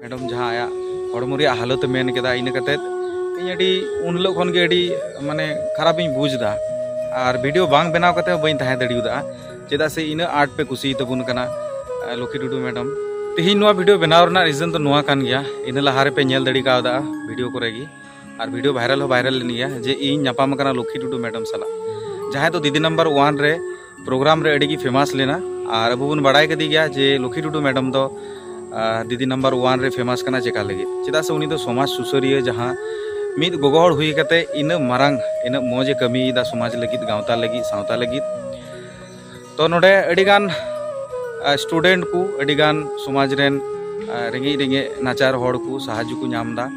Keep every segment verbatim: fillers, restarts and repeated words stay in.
Madam ᱡᱟᱦᱟᱸ ᱟᱭᱟᱜ ᱦᱚᱲᱢᱚ ᱨᱮᱭᱟᱜ ᱦᱟᱞᱚᱛ ᱮ ᱢᱮᱱ ᱠᱮᱫᱟ, ᱤᱱᱟᱹ ᱠᱟᱛᱮᱫ ᱤᱧ ᱟᱹᱰᱤ, ᱩᱱ ᱦᱤᱞᱳᱜ ᱠᱷᱚᱱ ᱜᱮ ᱟᱹᱰᱤ ᱢᱟᱱᱮ ᱠᱷᱟᱨᱟᱯ ᱤᱧ ᱵᱩᱡᱽ ᱮᱫᱟ᱾ ᱟᱨ ᱵᱷᱤᱰᱤᱭᱳ ᱵᱟᱝ ᱵᱮᱱᱟᱣ ᱠᱟᱛᱮ ᱦᱚᱸ ᱵᱟᱹᱧ ᱛᱟᱦᱮᱸ ᱫᱟᱲᱮᱭᱟᱫᱟ, ᱪᱮᱫᱟᱜ ᱥᱮ ᱤᱱᱟᱹᱜ ᱟᱸᱴ ᱯᱮ ᱠᱩᱥᱤᱭᱟᱛᱟ ᱵᱚᱱ ᱠᱟᱱᱟ ᱞᱚᱠᱠᱷᱤ ᱴᱩᱰᱩ ᱢᱮᱰᱟᱢ᱾ ᱛᱮᱦᱮᱧ ᱱᱚᱣᱟ ᱵᱷᱤᱰᱤᱭᱳ ᱵᱮᱱᱟᱣ ᱨᱮᱱᱟᱜ ᱨᱤᱡᱚᱱ ᱫᱚ ᱱᱚᱣᱟ ᱠᱟᱱ ᱜᱮᱭᱟ, ᱤᱱᱟᱹ ᱞᱟᱦᱟ ᱨᱮᱯᱮ ᱧᱮᱞ ᱫᱟᱲᱮ ᱠᱟᱣᱫᱟ ᱵᱷᱤᱰᱤᱭᱳ ᱠᱚᱨᱮ ᱜᱮ, ᱟᱨ ᱵᱷᱤᱰᱤᱭᱳ ᱵᱷᱟᱭᱨᱟᱞ ᱦᱚᱸ ᱵᱷᱟᱭᱨᱟᱞ ᱞᱮᱱ ᱜᱮᱭᱟ ᱡᱮ ᱤᱧ ᱧᱟᱯᱟᱢ ᱟᱠᱟᱱᱟ ᱞᱚᱠᱠᱷᱤ ᱴᱩᱰᱩ ᱢᱮᱰᱟᱢ ᱥᱟᱞᱟᱜ, ᱡᱟᱦᱟᱸᱭ ᱫᱚ ᱫᱤᱫᱤ ᱱᱟᱢᱵᱟᱨ ᱳᱣᱟᱱ ᱨᱮ ᱯᱨᱳᱜᱨᱟᱢ ᱨᱮ ᱟᱹᱰᱤ ᱜᱮ ᱯᱷᱮᱢᱟᱥ ᱞᱮᱱᱟ᱾ ᱟᱨ ᱟᱵᱚ ᱵᱚᱱ ᱵᱟᱲᱟᱭ ᱠᱟᱫᱮ ᱜᱮᱭᱟ ᱡᱮ ᱞᱚᱠᱠᱷᱤ ᱴᱩᱰᱩ ᱢᱮᱰᱟᱢ ᱫᱚ ᱟᱨ ᱫᱤᱫᱤ ᱱᱟᱢᱵᱟᱨ ᱳᱣᱟᱱ ᱨᱮ ᱯᱷᱮᱢᱟᱥ ᱠᱟᱱᱟ᱾ ᱪᱮᱠᱟ ᱞᱟᱹᱜᱤᱫ? ᱪᱮᱫᱟᱜ ᱥᱮ ᱩᱱᱤ ᱫᱚ ᱥᱚᱢᱟᱡᱽ ᱥᱩᱥᱟᱹᱨᱤᱭᱟᱹ, ᱡᱟᱦᱟᱸ ᱢᱤᱫ ᱜᱚᱜᱚ ᱦᱚᱲ ᱦᱩᱭ ᱠᱟᱛᱮ ᱤᱱᱟᱹᱜ ᱢᱟᱨᱟᱝ, ᱤᱱᱟᱹᱜ ᱢᱚᱡᱽ ᱮ ᱠᱟᱹᱢᱤᱭᱮᱫᱟ ᱥᱚᱢᱟᱡᱽ ᱞᱟᱹᱜᱤᱫ, ᱜᱟᱶᱛᱟ ᱞᱟᱹᱜᱤᱫ, ᱥᱟᱶᱛᱟ ᱞᱟᱹᱜᱤᱫ᱾ ᱛᱚ ᱱᱚᱰᱮ ᱟᱹᱰᱤᱜᱟᱱ ᱥᱴᱩᱰᱮᱱᱴ ᱠᱚ, ᱟᱹᱰᱤᱜᱟᱱ ᱥᱚᱢᱟᱡᱽ ᱨᱮᱱ ᱨᱮᱸᱜᱮᱡ ᱨᱮᱸᱜᱮᱡ ᱱᱟᱪᱟᱨ ᱦᱚᱲ ᱠᱚ ᱥᱟᱦᱟᱡᱽᱡᱚ ᱠᱚ ᱧᱟᱢ ᱮᱫᱟ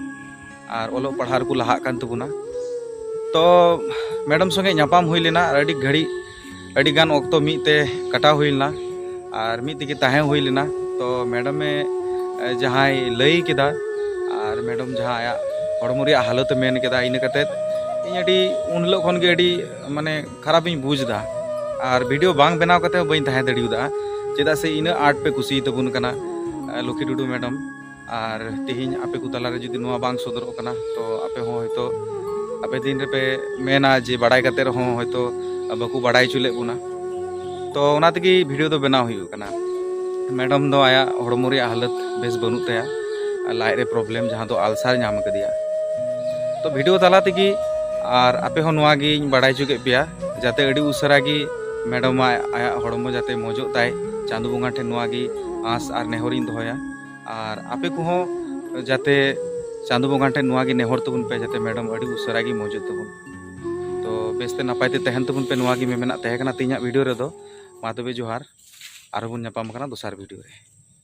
ᱟᱨ ᱚᱞᱚᱜ ᱯᱟᱲᱦᱟᱣ ᱨᱮᱠᱚ ᱞᱟᱦᱟᱜ ᱠᱟᱱ ᱛᱟᱵᱚᱱᱟ᱾ ᱛᱚ ᱢᱮᱰᱟᱢ ᱥᱚᱸᱜᱮ ᱧᱟᱯᱟᱢ ᱦᱩᱭ ᱞᱮᱱᱟ ᱟᱨ ᱟᱹᱰᱤ ᱜᱷᱟᱹᱲᱤᱡ, ᱟᱹᱰᱤ ᱜᱟᱱ ᱚᱠᱛᱚ ᱢᱤᱫ ᱛᱮ ᱠᱟᱴᱟᱣ ᱦᱩᱭ ᱞᱮᱱᱟ ᱟᱨ ᱢᱤᱫ ᱛᱮᱜᱮ ᱛᱟᱦᱮᱸ ᱦᱩᱭ ᱞᱮᱱᱟ᱾ ᱛᱚ ᱢᱮᱰᱟᱢᱮ ᱡᱟᱦᱟᱸᱭ ᱞᱟᱹᱭ ᱠᱮᱫᱟ ᱟᱨ ᱢᱮᱰᱟᱢ ᱡᱟᱦᱟᱸ ᱟᱭᱟᱜ ᱦᱚᱲᱢᱚ ᱨᱮᱭᱟᱜ ᱦᱟᱞᱚᱛ ᱮ ᱢᱮᱱ ᱠᱮᱫᱟ, ᱤᱱᱟᱹ ᱠᱟᱛᱮᱫ ᱤᱧ ᱟᱹᱰᱤ, ᱩᱱ ᱦᱤᱞᱳᱜ ᱠᱷᱚᱱ ᱜᱮ ᱟᱹᱰᱤ ᱢᱟᱱᱮ ᱠᱷᱟᱨᱟᱯ ᱤᱧ ᱵᱩᱡᱽ ᱮᱫᱟ᱾ ᱟᱨ ᱵᱷᱤᱰᱤᱭᱳ ᱵᱟᱝ ᱵᱮᱱᱟᱣ ᱠᱟᱛᱮ ᱦᱚᱸ ᱵᱟᱹᱧ ᱛᱟᱦᱮᱸ ᱫᱟᱲᱮᱭᱟᱫᱟ, ᱪᱮᱫᱟᱜ ᱥᱮ ᱤᱱᱟᱹᱜ ᱟᱸᱴ ᱯᱮ ᱠᱩᱥᱤᱭᱟᱛᱟ ᱵᱚᱱ ᱠᱟᱱᱟ ᱞᱚᱠᱠᱷᱤ ᱴᱩᱰᱩ ᱢᱮᱰᱟᱢ᱾ ᱟᱨ ᱛᱮᱦᱮᱧ ᱟᱯᱮ ᱠᱚ ᱛᱟᱞᱟᱨᱮ ᱡᱩᱫᱤ ᱱᱚᱣᱟ ᱵᱟᱝ ᱥᱚᱫᱚᱨᱚᱜ ᱠᱟᱱᱟ, ᱛᱚ ᱟᱯᱮ ᱦᱚᱸ ᱦᱚᱭᱛᱳ ᱟᱯᱮ ᱫᱤᱱ ᱨᱮᱯᱮ ᱢᱮᱱᱟ ᱡᱮ ᱵᱟᱲᱟᱭ ᱠᱟᱛᱮ ᱨᱮᱦᱚᱸ ᱦᱚᱭᱛᱳ ᱵᱟᱠᱚ ᱵᱟᱲᱟᱭ ᱦᱚᱪᱚ ᱞᱮᱫ ᱵᱚᱱᱟ᱾ ᱛᱚ ᱚᱱᱟ ᱛᱮᱜᱮ ᱵᱷᱤᱰᱤᱭᱳ ᱫᱚ ᱵᱮᱱᱟᱣ ᱦᱩᱭᱩᱜ ᱠᱟᱱᱟ᱾ ᱢᱮᱰᱟᱢ ᱫᱚ ᱟᱭᱟᱜ ᱦᱚᱲᱢᱚ ᱨᱮᱭᱟᱜ ᱦᱟᱞᱚᱛ ᱵᱮᱥ ᱵᱟᱹᱱᱩᱜ ᱛᱟᱭᱟ, ᱞᱟᱡ ᱨᱮ ᱯᱨᱚᱵᱞᱮᱢ, ᱡᱟᱦᱟᱸ ᱫᱚ ᱟᱞᱥᱟᱨ ᱧᱟᱢ ᱟᱠᱟᱫᱮᱭᱟ᱾ ᱛᱚ ᱵᱷᱤᱰᱤᱭᱳ ᱛᱟᱞᱟ ᱛᱮᱜᱮ ᱟᱨ ᱟᱯᱮ ᱦᱚᱸ ᱱᱚᱣᱟ ᱜᱤᱧ ᱵᱟᱲᱟᱭ ᱦᱚᱪᱚ ᱠᱮᱫ ᱯᱮᱭᱟ, ᱡᱟᱛᱮ ᱟᱹᱰᱤ ᱩᱥᱟᱹᱨᱟ ᱜᱮ ᱢᱮᱰᱟᱢ ᱟᱭᱟᱜ ᱦᱚᱲᱢᱚ ᱡᱟᱛᱮ ᱢᱚᱡᱚᱜ ᱛᱟᱭ, ᱪᱟᱸᱫᱚ ᱵᱚᱸᱜᱟ ᱴᱷᱮᱱ ᱱᱚᱣᱟ ᱜᱮ ᱟᱸᱥ ᱟᱨ ᱱᱮᱦᱚᱨᱤᱧ ᱫᱚᱦᱚᱭᱟ᱾ ᱟᱨ ᱟᱯᱮ ᱠᱚᱦᱚᱸ ᱡᱟᱛᱮ ᱪᱟᱸᱫᱚ ᱵᱚᱸᱜᱟ ᱴᱷᱮᱱ ᱱᱚᱣᱟ ᱜᱮ ᱱᱮᱦᱚᱨ ᱛᱟᱵᱚᱱ ᱯᱮ, ᱡᱟᱛᱮ ᱢᱮᱰᱟᱢ ᱟᱹᱰᱤ ᱩᱥᱟᱹᱨᱟ ᱜᱮ ᱢᱚᱡᱚᱜ ᱛᱟᱵᱚᱱ᱾ ᱛᱚ ᱵᱮᱥᱛᱮ ᱱᱟᱯᱟᱭ ᱛᱮ ᱛᱟᱦᱮᱱ ᱛᱟᱵᱚᱱ ᱯᱮ, ᱱᱚᱣᱟ ᱜᱮ ᱢᱮᱢᱮᱱᱟᱜ ᱛᱟᱦᱮᱸ ᱠᱟᱱᱟ ᱛᱮᱦᱮᱧᱟᱜ ᱵᱷᱤᱰᱤᱭᱳ ᱨᱮᱫᱚ᱾ ᱢᱟ ᱛᱚᱵᱮ ᱡᱚᱦᱟᱨ, ᱟᱨᱦᱚᱸ ᱵᱚᱱ ᱧᱟᱯᱟᱢ ᱠᱟᱱᱟ ᱫᱚᱥᱟᱨ ᱵᱷᱤᱰᱤᱭᱳ ᱨᱮ᱾